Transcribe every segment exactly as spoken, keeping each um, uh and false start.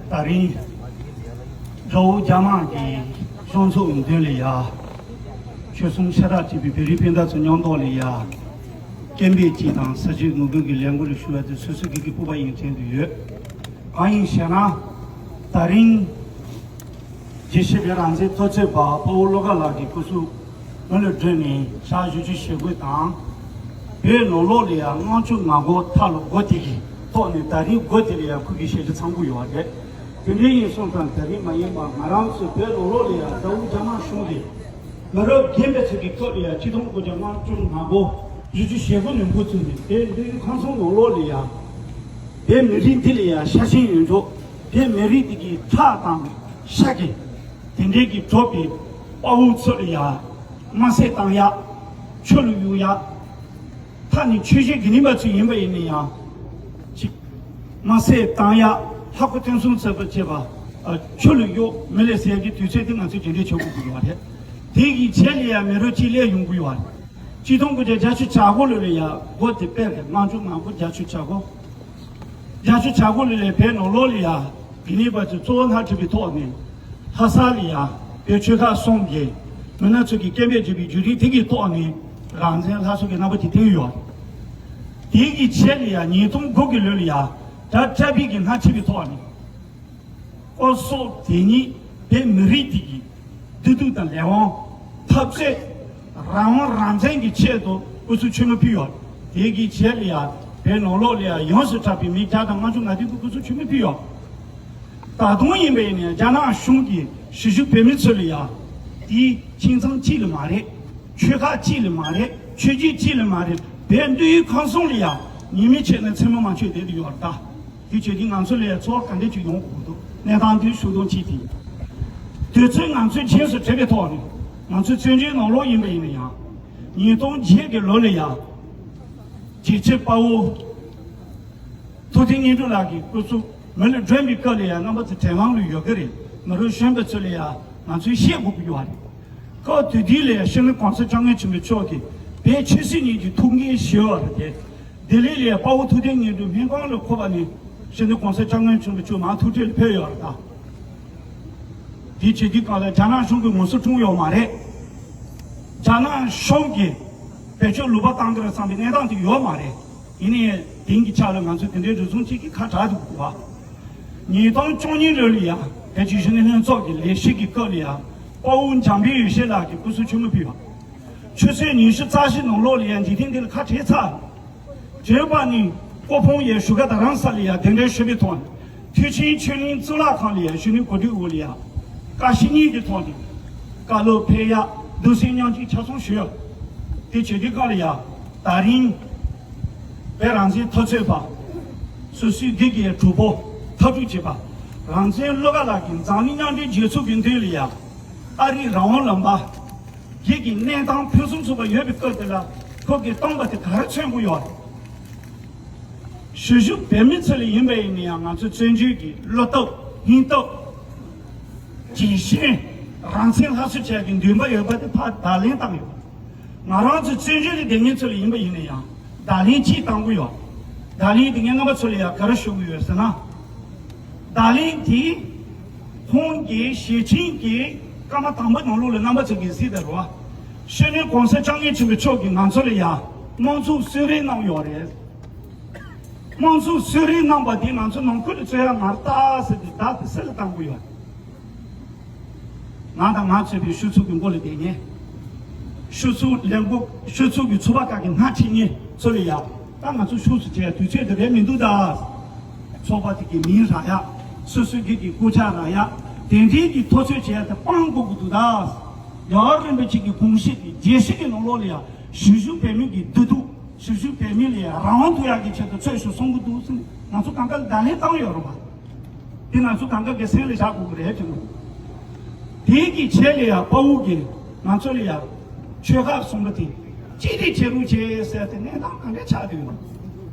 ད་རིང་དགྲ་བོ་རྒྱ་དམར་གྱི་གཞུང་ཚོགས་ཡོང་དོན་ལ་ཡ། ཆོལ་གསུམ་ཤ་ཁྲག་གཅིག་པའི་བོད་རིགས་སྤུན་ཟླ་ཚོ་མཉམ་དུ་ལ་ཡ། སྐད་འབོད་ཅིག་དང་ས་བྱི་ནོར་བུ་གི་ལས་འགུལ་ལ་ཞུགས་པ་དེ་སོ་སོ་སྒེར་གྱི་སྤོབས་པ་ཡིན་དྲན་དུ་ཡོད། གང་ཡིན་ཞེ་ན། ད་རིང་། རྒྱལ་གཅེས་པའི་རང་བཙན་འཐབ་རྩོད་པ་དཔའ་བོ་བློ་དགའ་ལགས་ཀྱི་སྐུ་གཟུགས་མེ་ལ་སྒྲོན་ནས་ཞག་བཞི་བཅུ་ཞེ་དགུ་དང་། བོད་ནང་ལོགས་ལ་ཡང་ལྔ་བཅུ་ང་དགུ་མཐའ་ལ་སྒོ་དེ་གི་ཐོག་ནས་ད་རིང་སྒོ་དེ་ལ་ཡང་ཁོ་གི་ཞལ་ཆ་ཚང་པོ་ཡོད་རེད། དེ་འདྲའི་ཡིན་སོང་ཙང་ད་རིང་མ་ཡིན་པ་ང་རང་ཚོ་བོད་ནང་ལོགས་ལ་ཡང་དགྲ་བོ་རྒྱ་དམར་གཞུང་གིས་མི་རབས་རྒན་པའི་ཚོ་གི་ཐོག་ལ་ཡང་ཆིག་སྟོང་དགུ་བརྒྱ་ལྔ་བཅུ་ང་དགུ་བཞི་བཅུ་ཞེ་དགུ་ནས་འགོ་བཙུགས་ནས་བོད་འདུལ་ཁང་ཚང་ནང་ལོགས་ལ་ཡང་བོད་མི་རིགས་འདི་ལ་ཡང་ཤ་ཞེན་ཡོད་འཇོག་བོད་མི་རིགས་འདི་གི་ཁྲག་དང་ཤ་གི་དེ་འདྲའི་གི་གྲོགས་པའི་དཔའ་བོ་ཚོ་ལ་ཡང་དམར་བསད་བཏང་ཡག་ཆུ་ལ་གཡུག་ཡག་ཐ་ནི་ཆོས་བྱེད་དགེ་འདུན་པ་ཚོ་ཡིན་པ་ཡིན་ན་ཡང་། ཅིག་དམར་བསད་བཏང་ཡག་ལྷ་སྐུ་སྟོན་གསུམ་བརྩེགས་པ་བྱས་པ། ཆུ་ལ་གཡུག་མེ་ལ་བསྲེག་གི་དུས་ཚོད་དེ་ང་ཚོས་དེ་འདྲའི་བྱེད་དགོས་ཀྱི་ཡོད་རེད། དེ་གི་རྗེས་ལ་ཡང་མི་རབས་གཅིག་སླེབས་ཡོང་གི་ཡོད་རེད། ཆིག་སྟོང་དགུ་བརྒྱ་བརྒྱད་ཅུ་གྱ་དགུ་ལོ་ལ་ཡང་སྒོ་དེ་སྤེལ་རེད། ལྔ་བཅུ་ང་དགུ་བརྒྱད་ཅུ་གྱ་དགུ། བརྒྱད་ཅུ་གྱ་དགུ་ལོ་ལ་བོད་ནང་ལོགས་ལ་ཡང་དགེ་འདུན་པ་ཚོས་གཙོ་བོ་སྣེ་ཁྲིད་པའི་ཐོག་ནས་ལྷ་ས་ལ་ཡང་བོད་ཆོལ་ཁ་གསུམ་གྱི་མི་སྣ་ཚོ་གིས་སྐད་འབོད་བྱས་པའི་བརྒྱུད་རིམ་དེ་གི་ཐོག་ནས་རང་བཙན་སླར་གསོ་གི་རྣམ་པ་དེ་བསྟན་ཡོད། དེ་གི་རྗེས་ལ་ཡང་ཉིས་སྟོང་དགུ་གི་ལོ་ལ་ཡང་ད་ཏྲ་པི་གི་སྣེ་ཁྲིད་པའི་ཐོག་ནས། སྐུ་སྲོག་དེ་ཉིད་བོད་མི་རིགས་དེ་གི་བདེ་སྡུག་དང་ལས་དབང་། འཐབ་རྩོད། རང་དབང་རང་བཙན་གྱི་ཆེད་དུ་སྐུ་ཚེ་ཆུད་མེད་ཕུལ་ཡོད། དེ་གི་རྗེས་ལ་ཡང་བོད་ནང་ལོགས་ལ་ཡང་ཡོངས་སུ་གྲགས་པའི་མི་བརྒྱ་དང་ལྔ་བཅུ་ང་བདུན་གྱིས་སྐུ་ཚེ་ཆུད་མེད་ཕུལ་ཡོད། ད་དུང་ཡིན་པ་ཡིན་ན་རྒྱ་ནག་གཞུང་གིས་གཞིས་བཞུགས་བོད་མི་ཚོ་ལ་ཡང་དེ་ཁྱིམ་ཚང་གཅིག་ལ་མ་རེད། ཆོལ་ཁ་གཅིག་ལ་མ་རེད། ཆོས་བརྒྱུད་གཅིག་ལ་མ་རེད། བོད་འདུལ་ཁང་གསུམ་ལ་ཡང་ཉེས་མིང་བྱས་ནས་མཚན་སྨོད་མ་བྱས་བསྡད་དེ་ཡོད་རེད་ད། དེ་བྱས་དུས་ང་ཚོ་ལ་ཡང་ཚོར་བ་ག་འདྲ་ཅིག་ཡོང་དགོས་འདུག་གནས་སྟངས་དེ་ཤུགས་སྡོམ་བྱེད་དེ། དུས་ཚོད་ང་ཚོས་རྗེས་སུ་དྲན་པའི་ཐོག་ནས་ང་ཚོའི་བཙན་བྱོལ་ནང་ལོགས་ཡིན་པ་ཡིན་ན་ཡང་། ཉིས་སྟོང་བརྒྱད་ཀྱི་ལོ་ལ་ཡང་རྒྱལ་གཅེས་དཔའ་བོ་ཐུབ་བསྟན་དངོས་གྲུབ་ལགས་ཀྱི་སྐུ་གཟུགས་མེ་ལ་སྒྲོན་པའི་སྐབས་ལ་ཡང་རྣམ་པ་ཚོ་དྲན་དབང་ལ་ཡོད་ཀྱི་རེད། མི་རབས་གཞོན་པ་ཚོ་ལ་ཡང་ང་ཚོས་བཤད་དགོས་ཀྱི་ཡོད་རེད། སྐབས་དེ་དུས་ལ་ཡང་སྤྱི་ནོར་གོང་ས་སྐྱབས་མགོན་ཆེན་པོ་མཆོག་གིས་བོད་ཆོས་སྲིད་གཉིས་ཀྱི་ཐུགས་འགན་བཞེས་པ་རེད་དེ། ལྡི་ལི་ལ་དཔའ་བོ་ཐུབ་བསྟན་དངོས་གྲུབ་སྨན་ཁང་ལ་འཁོད་པ་ནས་སྤྱི་ནོར་གོང་ས་སྐྱབས་མགོན་ཆེན་པོ་མཆོག་མར་ཐུག་འཕྲད་ལ་ཕེབས་ཡོད་རེད་ད། དེ་བྱེད་དུས་སྒང་ལ་རྒྱ་ནག་གཞུང་གིས་ངོ་སོ་བཀྲོངས་ཡོད་མ་རེད། རྒྱ་ནག་གཞུང་གིས་བེད་སྤྱོད་ལུང་པ་བཏང་གི་རེད་བསམ་པའི་གནས་སྟངས་དེ་ཡོད་མ་རེད། ཡིན་ནའི་དེང་གི་ཆ་ལ་ང་ཚོས་དེ་འདྲའི་རེ་ཟུང་གཅིག་གི་ཁ་གྲག་འདུག་གོ། ཉིས་སྟོང་བཅུ་གཉིས་ལོ་ལ་ཡང་བོད་ཀྱི་གཞོན་ནུ་ལྷན་ཚོགས་ཀྱི་ལས་གཞི་གི་སྐབས་ལ་ཡང་དཔའ་བོ་འཇམ་དཔལ་ཡེ་ཤེས་ལགས་ཀྱིས་སྐུ་གཟུགས་མཆོད་མེ་ཕུལ་བ། ཆུ་ཚོད་ཉི་ཤུ་རྩ་བཞི་ནང་ལོགས་ལ་ཡང་འཇིག་རྟེན་འདི་ལ་ཁ་བྲལ་ཚར། བརྗོད་པ་ནི་སྐུ་ཕུང་ཡང་བཞུགས་སྒར་རྡ་རམ་ས་ལ་ཡང་གདན་འདྲེན་ཞུས་པའི་ཐོག་ནས་མཐར་ཕྱིན་ཆོས་གླིང་གཙུག་ལག་ཁང་ལ་ཡང་གཞོན་ནུའི་གོ་སྒྲིག་འོག་ལ་ཡང་བཀའ་བཤེས་གཉིས་ཀྱི་ཐོག་ནས་བཀའ་སློབ་ཕེབས་ཡག་འདུག་སེ་མཉམ་གཅིག་ཆ་ཚང་ཞུས་ཡོད། དེ་བྱེད་དུས་སྒང་ལ་ཡང་ད་རིང་བོད་རང་བཙན་འཐབ་རྩོད་པ་སོ་སོའི་སྒེར་གྱི་གྲོགས་པོ་འཐབ་གྲོགས་བྱེད་པ་རང་བཙན་བློ་དགའ་ལགས་ཀྱིས་འཛམ་གླིང་མཉམ་འབྲེལ་རྒྱལ་ཚོགས་ཀྱི་མདུན་ལ་ཡང་ཨ་རིའི་རང་དབང་ལུང་པ་བརྒྱད་ཀྱི་གནས་སྟངས་ཕུན་སུམ་ཚོགས་པ་ཡོད་པའི་སྐབས་དེ་ལ་ཁོ་གིས་བཏང་པ་དེ་ག་རེ་མཚོན་གྱི་ཡོད། གཞིས་བཞུགས་བོད་མི་ཚོ་ལ་ཡིན་པ་ཡིན་ན་ཡང་ང་ཚོ་བཙན་བྱོལ་གྱི་བློ་སྟོབས་སྙིང་སྟོབས་ཇི་བཞིན་རང་བཙན་སླར་གསོ་བྱེད་ཀྱི་འདུན་པ་ཡོད་པ་དེ་ཕར་བརྡ་ལན་བཏང་ཡོད། ང་རང་ཚོ་བཙན་བྱོལ་དུ་བསྡད་མཁན་ཚོ་ལ་ཡིན་པ་ཡིན་ན་ཡང་བརྡ་ལན་གཅིག་བཏང་གི་ཡོད། བརྡ་ལན་དེ་ངས་རྣམ་པ་ཚོ་ལ་ཡང་ག་རེ་ཞུ་གི་ཡོད་ཟེར་ན། བརྡ་ལན་དེ་ཁོང་གི་ཞལ་ཆེམས་ཀྱི་སྐར་མ་དང་པོ་ནང་ལོགས་ལ་རྣམ་པ་ཚོ་གིས་གཟིགས་དང་རོ། སྤྱི་ནོར་གོང་ས་སྐྱབས་མགོན་ཆེན་པོ་མཆོག་གིས་ང་ཚོ་ལ་ཡང་དམངས་གཙོ་གསོལ་རས་གནང་ཡོད་རེད། དམངས་གཙོ་གསོལ་རས་གནང་པ་དེ་ང་ཚོ་ནང་ཁུལ་ལ་རྩོད་ཡ་ངར་ལྟ་ཟེར་ཏེ་བརྡ་དེ་གསེར་ལ་བཏང་གི་ཡོད། ང་དང་ང་གཙོས་པའི་ཤོག་ཚོགས་ཀྱི་མགོ་ལ་བསྡད་མཁན། ཤོག་ཚོགས་ལས་འགུལ་ཤོག་ཚོགས་ཀྱི་ཚོགས་པ་ཁག་གི་སྣེ་ཁྲིད་མཁན་ཚོ་ལ་ཡ། ད་ང་ཚོ་ཤོག་ཚོགས་བྱས་དུས་ཚོད་དེ་རེད་མི་འདུག་ད། ཚོགས་པ་དེ་གི་མིང་རག་ཡ། སོ་སོའི་སྒེར་གྱི་སྐུ་ཕྱག་རག་ཡ། དེ་འདྲའི་གི་ཐོ་ཚོད་བྱས་ཏེ་སྤང་དགོས་ཀྱི་འདུག་ད། རྒྱལ་བ་རིན་པོ་ཆེ་གི་དགོངས་གཞི་དེ་རྒྱལ་སྲིད་ཀྱི་ནང་ལོགས་ལ་ཡ་གཞིས་བཞུགས་བོད་མི་གི་བདེ་སྡུག་གཞིས་བཞུགས་བོད་མི་ལ་ཡ་རང་དབང་ཐོབ་ཡག་གི་ཆེད་དུ་འཚོལ་ཞིག་གསུང་གི་འདུག་ཟེར་ནས་ང་ཚོ་གང་ག་ལ་བརྡ་ལན་བཏང་ཡོད་རེད་པ། དེ་ང་ཚོ་གང་ག་གི་སེམས་ལ་བཞག་དགོས་ཀྱི་རེད་དྲན་གྱི་འདུག་དེའི་གི་ཆེད་ལ་ཡང་དཔའ་བོ་གིས་ང་ཚོ་ལ་ཡང་ཆོལ་ཁ་གསུམ་པོ་དེ་གཅིག་སྒྲིལ་བྱེད་རོགས་བྱེད་ཟེར་ཏེ་གནས་སྟངས་གང་འདྲ་ཆགས་བསྡད་ཡོད།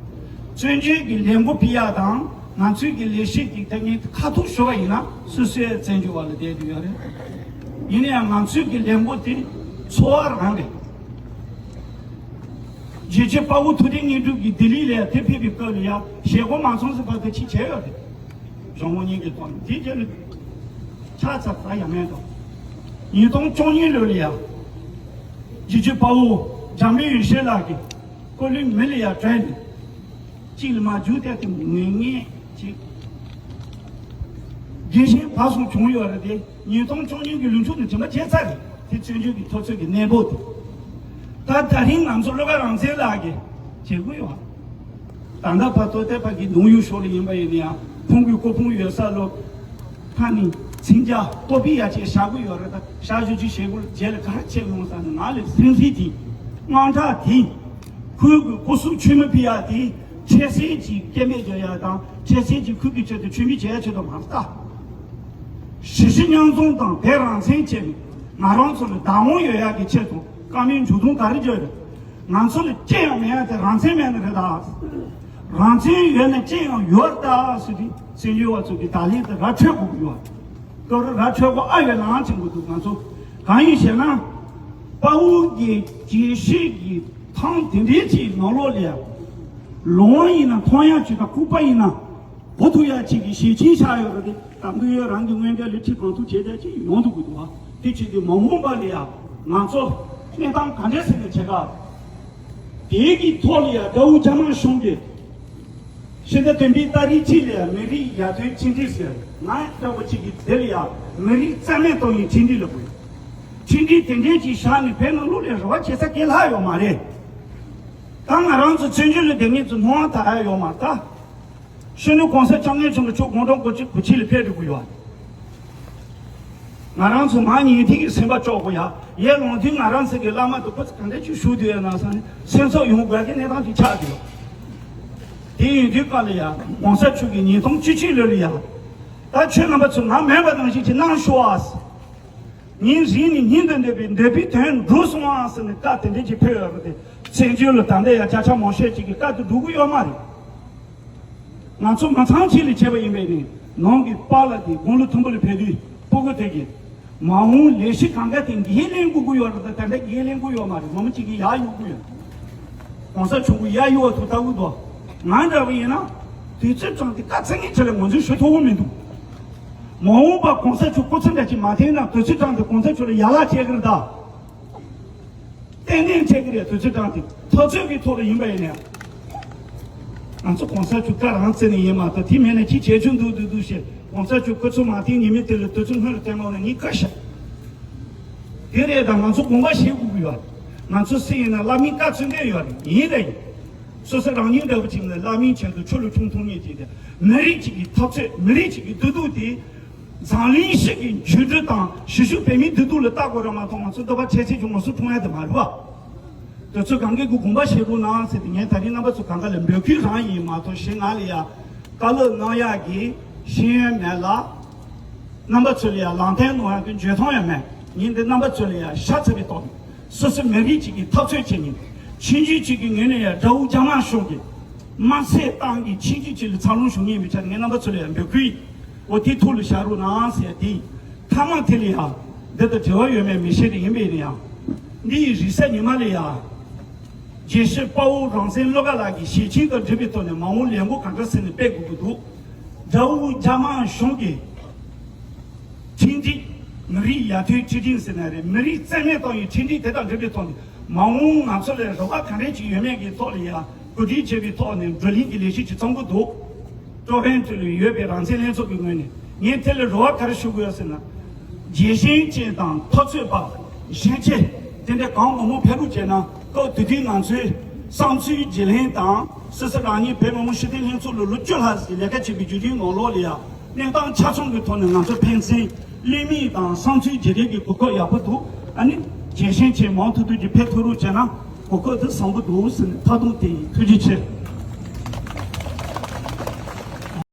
བཙན་བྱོལ་གྱི་ལས་འགུལ་སྤེལ་ཡག་དང་ང་ཚོའི་གི་ལས་བྱེད་ཀྱི་ཐད་ཀའི་ཁ་ཐུག་ཞུ་བ་ཡིན་ན་སོ་སོའི་བཙན་བྱོལ་བ་ལ་བསྡད་དུ་ཡོད་རེད། ཡིན་ན་ཡང་ང་ཚོའི་གི་ལས་འགུལ་དེ་འཚོ་བ་རང་རེད། རྒྱལ་གཅེས་དཔའ་བོ་ཐུབ་བསྟན་དངོས་གྲུབ་ཀྱིས་ལྡི་ལི་ལ་དེ་ཕེབས་པའི་སྐབས་ལ་ཡང་ཞལ་སྒོ་མ་ཚོམས་སུ་བར་དུ་ཅིག་བྱས་ཡོད་རེད། གཞུང་མང་གཉིས་ཀྱི་ཐོག་ནས་དེ་རྗེས་ལ་ཆ་ཚང་ཚང་ཡང་མེད་དོ། ཉིས་སྟོང་བཅུ་གཉིས་ལོ་ལ་ཡང་རྗེ་བཙུན་དཔའ་བོ་འཇམ་དཔལ་ཡེ་ཤེས་ལགས་ཀྱིས་ཀོ་ལི་མི་ལ་ཡང་བྲོས་ནས་གཅིག་ལ་མ་རྒྱུག་སྟེ་དེ་ངེས་ངེས་ཅིག་རྒྱལ་ཞེན་བག་ཟུང་བྱུང་ཡོད་རེད་དེ། ཉིས་སྟོང་བཅུ་གཉིས་ཀྱི་ལོ་མཇུག་ནས་དྲན་པ་བརྗེད་ཚར་རེད། དེ་བཙན་བྱོལ་གྱི་འཐབ་རྩོད་ཀྱི་གནས་བབ་དེ། ད་ད་རིང་ང་ཚོ་བློ་དགའ་རང་བཙན་ལགས་ཀྱིས་བྱེད་དགོས་ཡོད། ད་ལྟ་བར་དུ་ལྟེ་བ་གི་གདུང་ཡུལ་ཕྱོགས་ལ་ཡིན་པ་ཡིན་ན་ཡང་ཕུང་པོའི་སྐུ་ཕུང་ཡོད་ས་ལོ་ཁ་ནི་མཚན་རྒྱ་ལྟོ་ཕི་ཡ་ཆེ་བཞག་གི་ཡོད་རེད། ད་བཞག་བཞུགས་ཅིག་བྱེད་དགོས་རྗེས་ལ་ག་རེ་བྱེད་ཡོང་ས་ནི་ང་ལ་སེམས་ཚིག་དེ་དངངས་སྐྲག་དེ་ཁོའི་གི་སྐུ་གཟུགས་མཆོད་མེ་ཕུལ་ཡ་དེ་འཕྲལ་སེལ་གྱི་སྐྱེ་མེད་བརྗོད་ཡ་དང་འཕྲལ་སེལ་གྱི་ཁུར་གྱི་ཆེད་དུ་མཆོད་མེ་བྱེད་ཡ་ཆེད་དུ་མ་རེད་ད། གཞིས་བྱེས་མཉམ་འཛོམས་དང་བོད་རང་བཙན་བྱས་ནས་ང་རང་ཚོ་ལ་བདག་དབང་ཡོད་ཡག་གི་ཆེད་དུ་བཀའ་མོལ་མཇུག་སྡོམ་ག་རེ་བརྗོད་རེད། ང་ཚོ་ལ་ཅི་ཡང་མེད་ཡག་དེ་རང་བཙན་མེད་ནི་རེད་ད། རང་བཙན་ཡོད་ན་ཅི་ཡང་ཡོད་རེད་ད་ཟེར་དུས་བཙན་བྱོལ་བ་ཚོ་གི་ད་ལན་དེ་ར་འཕྲོད་དགོས་ཀྱི་ཡོད། སྐབས་རེ་ར་འཕྲོད་དགོས་ཨ་ཡོད་ནའང་བྱེད་དགོས་འདུག་ང་ཚོ་གང་ཡིན་ཞེ་ན། དཔའ་བོ་གི་རྒྱལ་སྲིད་ཀྱི་ཐང་དེ་འདྲའི་ཅིག་ནང་ལོགས་ལ་ཡང་ལོང་ཡིན་ན་མཐོང་ཡག་ཅིག་དང་ལྐུགས་པ་ཡིན་ན། གོ་ཐུབ་ཡག་ཅིག་གི་ཞལ་ཆེམས་ཆགས་ཡོད་རེད་དེ། དང་པོ་ཡོད་རང་གི་སྔོན་འགྲོ་ལ་ཁྲིད་གང་ཐུབ་བྱས་བསྡད་ཅིག་ཡོང་ཐུབ་དགོས་འདུག་བ། དེ་བྱེད་དུས་མ་འོངས་པ་ལ་ཡང་ང་ཚོ་གནས་སྟངས་ག་འདྲས་ཟེར་ནས་བྱེད་ག་དེའི་གི་ཐོག་ལ་ཡང་དགྲ་བོ་རྒྱ་དམར་གཞུང་གིས་ཕྱི་ཟླ་བདུན་པའི་ཏ་རིག་གཅིག་ལ་ཡང་མི་རིགས་ཡར་ཐོན་ཆིངས་འགྲིག་ཟེར། ང་ལྟ་བུ་གཅིག་གིས་དེ་ལ་ཡང་མི་རིགས་རྩ་མེད་གཏོང་ཡིན་ཆིངས་འགྲིག་ལབ་དགོས། ཆིངས་འགྲིག་དེ་འདྲས་ཅིག་བཞག་ནས་བོད་ནང་ལོགས་ལ་རེ་བ་བྱེད་ས་གང་ལྷག་ཡོད་མ་རེད། ད་ང་རང་ཚོ་བཙན་བྱོལ་ལ་བསྡད་མཁན་ཚོ་སྣང་བ་དག་ཡ་ཡོད་མ་རེད་ད། གཞོན་ནུ་གོང་ས་སྐྱབས་མགོན་མཆོག་ལ་ཕྱོགས་གུང་སྟོང་དགུ་བཅུ་གོ་གཅིག་ལ་ཕེབས་འགྲོ་གི་ཡོད། ང་རང་ཚོ་མ་ཉེས་ཐིག་གི་སེམས་པ་ལྕོགས་པོ་ཡ། ཡར་ལོངས་དུས་ང་རང་ཚོ་གི་བླ་མ་དང་ཁོ་ཚོ་ག་འདྲ་ཅིག་བཞུགས་སྡོད་ཡོད་ན་བསམ་ནས་སེམས་ཚོར་ཡོང་དགོས་ཀྱི་གནས་སྟངས་ཅིག་ཆགས་ཀྱི་ཡོད། དེ་ཡིན་དུས་སྐབས་ལ་ཡ་གོང་ས་མཆོག་གིས་ཉིས་སྟོང་བཅུ་གཅིག་ལོ་ལ་ཡ། ད་ཁྱོད་རྣམ་པ་ཚོ་ང་མེད་པ་ནང་བཞིན་གྱིས་གནང་ཤོག་ཨ། ཉིན་རེ་ནས་ཉིན་དུ་འདོད་པའི་འདོད་པའི་དོན་འགྲུབ་སོང་ཨ་ཟེར་ནས་བཀའ་དེ་འདྲ་ཅིག་ཕེབས་ཡོད་རེད་དེ། བཙན་བྱོལ་ལ་ད་ལྟ་ཡང་བརྒྱ་ཆ་མང་ཤོས་ཅིག་གི་བཀའ་དེ་འགྲུབ་ཀྱི་ཡོད་མ་རེད། ང་ཚོ་མི་ཚང་གཅིག་ལ་བྱས་པ་ཡིན་པས་ནི་ནང་གི་པཱ་ལགས་དེ་དགུང་ལོ་མཐོན་པོ་ལ་ཕེབས་དུས་སྤུ་གུ་དེ་གིས་མ་འོངས་ལས་གཞི་གང་ག་དེ་འགན་ལེན་དགོས་ཀྱི་ཡོད་རེད་ད། ད་ལྟ་འགན་ལེན་དགོས་ཡོད་མ་རེད། མི་མང་གཅིག་གིས་ཡར་གཡུག་གི་ཡོད། གོང་ས་མཆོག་གིས་ཡར་གཡུག་པ་ཐུག་ལྟ་བུ་འདུག་ང་འདྲ་བ་ཡིན་ན་དུས་ཚོད་ཙམ་དེ་དཀའ་ཚེགས་ངེས་ཆེ་ལ་ངོས་འཛིན་ཞུ་ཐུབ་ཀྱི་མི་འདུག་མ་འོངས་པ་གོང་ས་མཆོག་སྐུ་ཚེ་འདྲ་ཅིག་མ་འཐེན་ན་དུས་ཚོད་ཙམ་དེ་གོང་ས་མཆོག་ལ་ཡར་ལངས་བྱེད་ཀྱི་རེད་ད། ཏན་ཏན་བྱེད་ཀྱི་རེད། དུས་ཚོད་ཙམ་དེ་འཐབ་རྩོད་ཀྱི་ཐོག་ལ་ཡིན་པ་ཡིན་ན་ཡང་། ང་ཚོ་གོང་ས་མཆོག་བཀའ་རང་བརྩི་ནས་ཡིན་མ་གཏོགས་དེ་མེད་ན་ཅི་བྱེད་ཆོག་འདུག་འདུག་འདུག་ཞེས་གོང་ས་མཆོག་སྐུ་ཚེ་མ་འཐེན་ཉི་མའི་དུས་ལ་དུས་ཚོད་སྔོན་ལ་བསྟན་པ་ན་ངས་བཀའ་ཤག་དེ་རེད་ད། ང་ཚོ་དགོངས་པ་བཞེས་དགོས་ཀྱི་ཡོད། ང་ཚོ་སུ་ཡིན་ན་བླ་མའི་བཀའ་བརྩི་འདོད་ཡོད་རེད། ཡིན་རེད། སོ་སོ་རང་ཉིད་འདྲ་བོ་ཅིག་ནི་བླ་མའི་ཆེད་དུ་ཆོས་ལུགས་ཆུང་ཐུང་གཉིས་ཀྱིས་ཏེ་མི་རིགས་གཅིག་གི་འཐབ་རྩོད་མི་རིགས་གཅིག་གི་བདེ་སྡུག་དེ་འཛམ་གླིང་ཞིག་གི་འགྱུར་འགྲོས་དང་གཞིས་བཞུགས་བོད་མིའི་བདེ་སྡུག་ལ་ལྟ་དགོས་ར་མ་གཏོགས་ང་ཚོ་འདོད་པ་ཆེ་ཆེ་ཆུང་ང་ཚོ་མཐོང་ཡ་དེ་མ་རེད་བ། དེ་ཚོ་གང་གི་གུ་དགོངས་པ་བཞེས་རོགས་གནང་ཟེར་ཏེ་ངས་ད་རིང་རྣམ་པ་ཚོ་གང་ག་ལ་འབོད་སྐུལ་རང་ཡིན་མ་གཏོགས་གཞན་ང་ལ་ཡ་བཀའ་སློབ་གནང་ཡག་གི་ཤེས་ཡོན་མེད་ལ། རྣམ་པ་ཚོ་ལ་ཡང་ལམ་སྟོན་གནང་ཡག་གི་འཇོན་ཐང་ཡང་མེད། ངས་འདི་རྣམ་པ་ཚོ་ལ་ཡང་ཤ་ཚ་བའི་ཐོག་ནས་སོ་སོའི་མི་རིགས་གཅིག་གི་འཐབ་རྩོད་བྱེད་མཁན་ཆིངས་ཡིག་གཅིག་གི་ངོས་ནས་ཡང་དགྲ་བོ་རྒྱ་དམར་གཞུང་གི་དམར་གསོད་བཏང་གི་ཆིངས་ཡིག་གཅིག་ལ་འཚར་ལོངས་བྱུང་མཁན་ཡིན་པའི་ཆ་ནས་ངས་རྣམ་པ་ཚོ་ལ་ཡང་འབོད་སྐུལ་ཡིན། འོ་དེ་ཐུགས་ལ་བཞག་རོགས་གནང་ཟེར་ཡ་དེ་ཡིན། མཐའ་མ་དེ་ལ་ཡང་འདི་དང་འབྲེལ་བ་ཡོད་མེད་མི་ཤེས་དེ་ཡིན་པས་ན་ཡང་། འདི་ཡི་རེས་གཟའ་ཉི་མ་ལ་ཡང་། དགེ་བཤེས་དཔའ་བོ་རང་བཙན་བློ་དགའ་ལགས་ཀྱི་ཞལ་ཆེམས་དང་འབྲེལ་བའི་ཐོག་ནས་མ་འོངས་ལས་འགུལ་གང་འདྲ་ཟེར་ནས་སྤེལ་དགོས་ཀྱི་འདུག་དགྲ་བོ་རྒྱ་དམར་གཞུང་གིས་ཁྲིམས་སྒྲིག་མི་རིགས་ཡར་ཐོན་ཁྲིམས་སྒྲིག་ཟེར་ན་རེད། མི་རིགས་རྩ་མེད་གཏོང་ཡའི་ཁྲིམས་སྒྲིག་དེ་དང་འབྲེལ་བའི་ཐོག་ནས་མ་འོངས་ང་ཚོ་ལ་རེ་བ་ག་འདྲས་ཅིག་ཡོད་མེད་ཀྱི་ཐོག་ལ་ཡང་གོ་སྒྲིག་བྱས་པའི་ཐོག་ནས་བགྲོ་གླེང་གི་ལས་གཞི་ཅིག་བརྩམ་གྱི་འདུག་ཀྲོ་ཧན་ཏུ་ལ་ཡོད་པའི་རང་བཙན་ལྷན་ཚོགས་ཀྱི་ངོས་ནས་ངས་དེ་ལ་རེ་བ་ག་རེ་ཞུ་དགོས་ཡོད་ཟེར་ན། རྒྱལ་ཞེན་ཅན་དང་འཐབ་རྩོད་པ་གཞོན་སྐྱེས་དེ་འདྲ་གང་མང་མང་ཕེབས་རོགས་བྱས་ན། སྐབས་དེ་དུས་ང་ཚོའི་བསམ་ཚུལ་བརྗེ་ལེན་དང་སོ་སོ་རང་ཉིད་བོད་མི་མང་སྤྱི་འཐུས་ལྷན་ཚོགས་ལ་ལོ་བཅུ་ལྷག་ཙམ་ལས་ཀ་བྱས་པའི་བརྒྱུད་རིམ་ནང་ལོགས་ལ་ཡང་གནས་སྟངས་ཆ་ཚང་གི་ཐོག་ནས་ང་ཚོ་ཕན་ཚུན་གླེང་མོལ་དང་བསམ་ཚུལ་བརྗེ་རེས་ཀྱི་གོ་སྐབས་ཡག་པོ་འདུག་ཨ་ནི་རྒྱལ་ཞེན་ཅན་མང་ཐུབ་ཐུབ་ཀྱིས་ཕེབས་ཐུབ་རོགས་བྱས་ན་གོ་སྐབས་དེ་བཟང་པོ་འདུག་ཟེར་ནས་མཐའ་སྡོམ་དེ་ཡིན། ཐུགས་རྗེ་ཆེ།